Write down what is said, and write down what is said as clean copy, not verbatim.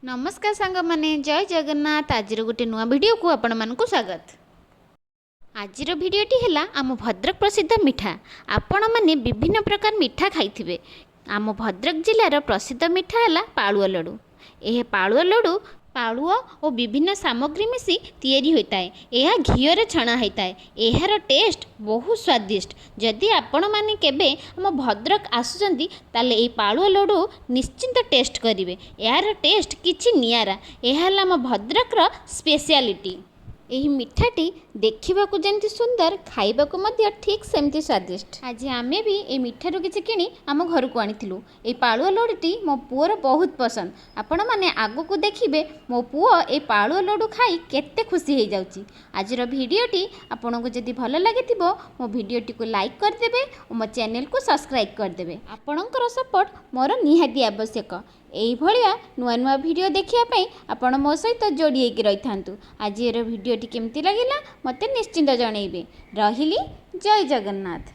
ନମସ୍କାର ସାଙ୍ଗମାନେ, ଜୟ ଜଗନ୍ନାଥ। ଆଜିର ଗୋଟେ ନୂଆ ଭିଡ଼ିଓକୁ ଆପଣମାନଙ୍କୁ ସ୍ୱାଗତ। ଆଜିର ଭିଡ଼ିଓଟି ହେଲା ଆମ ଭଦ୍ରକ ପ୍ରସିଦ୍ଧ ମିଠା। ଆପଣମାନେ ବିଭିନ୍ନ ପ୍ରକାର ମିଠା ଖାଇଥିବେ। ଆମ ଭଦ୍ରକ ଜିଲ୍ଲାର ପ୍ରସିଦ୍ଧ ମିଠା ହେଲା ପାଳୁଅ ଲଡ଼ୁ। ଏହି ପାଳୁଅ ଲଡ଼ୁ ପାଳୁଅ ଓ ବିଭିନ୍ନ ସାମଗ୍ରୀ ମିଶି ତିଆରି ହୋଇଥାଏ। ଏହା ଘିଅରେ ଛଣା ହୋଇଥାଏ। ଏହାର ଟେଷ୍ଟ ବହୁତ ସ୍ୱାଦିଷ୍ଟ। ଯଦି ଆପଣମାନେ କେବେ ଆମ ଭଦ୍ରକ ଆସୁଛନ୍ତି, ତାହେଲେ ଏହି ପାଳୁଅ ଲଡ଼ୁ ନିଶ୍ଚିନ୍ତ ଟେଷ୍ଟ କରିବେ। ଏହାର ଟେଷ୍ଟ କିଛି ନିଆରା। ଏହା ହେଲା ଆମ ଭଦ୍ରକର ସ୍ପେଶିଆଲିଟି। ଏହି ମିଠାଟି ଦେଖିବାକୁ ଯେମିତି ସୁନ୍ଦର, ଖାଇବାକୁ ମଧ୍ୟ ଠିକ୍ ସେମିତି ସ୍ୱାଦିଷ୍ଟ। ଆଜି ଆମେ ବି ଏହି ମିଠାରୁ କିଛି କିଣି ଆମ ଘରକୁ ଆଣିଥିଲୁ। ଏହି ପାଳୁଅ ଲଡ଼ୁଟି ମୋ ପୁଅର ବହୁତ ପସନ୍ଦ। ଆପଣମାନେ ଆଗକୁ ଦେଖିବେ, ମୋ ପୁଅ ଏହି ପାଳୁଅ ଲଡ଼ୁ ଖାଇ କେତେ ଖୁସି ହେଇଯାଉଛି। ଆଜିର ଭିଡ଼ିଓଟି ଆପଣଙ୍କୁ ଯଦି ଭଲ ଲାଗିଥିବ, ମୋ ଭିଡ଼ିଓଟିକୁ ଲାଇକ୍ କରିଦେବେ ଓ ମୋ ଚ୍ୟାନେଲକୁ ସବସ୍କ୍ରାଇବ୍ କରିଦେବେ। ଆପଣଙ୍କର ସପୋର୍ଟ ମୋର ନିହାତି ଆବଶ୍ୟକ। ଏଇଭଳିଆ ନୂଆ ନୂଆ ଭିଡ଼ିଓ ଦେଖିବା ପାଇଁ ଆପଣ ମୋ ସହିତ ଯୋଡ଼ି ହେଇକି ରହିଥାନ୍ତୁ। ଆଜିର ଭିଡ଼ିଓଟି କେମିତି ଲାଗିଲା, ମୋତେ ନିଶ୍ଚିନ୍ତ ଜଣେଇବେ। ରହିଲି, ଜୟ ଜଗନ୍ନାଥ।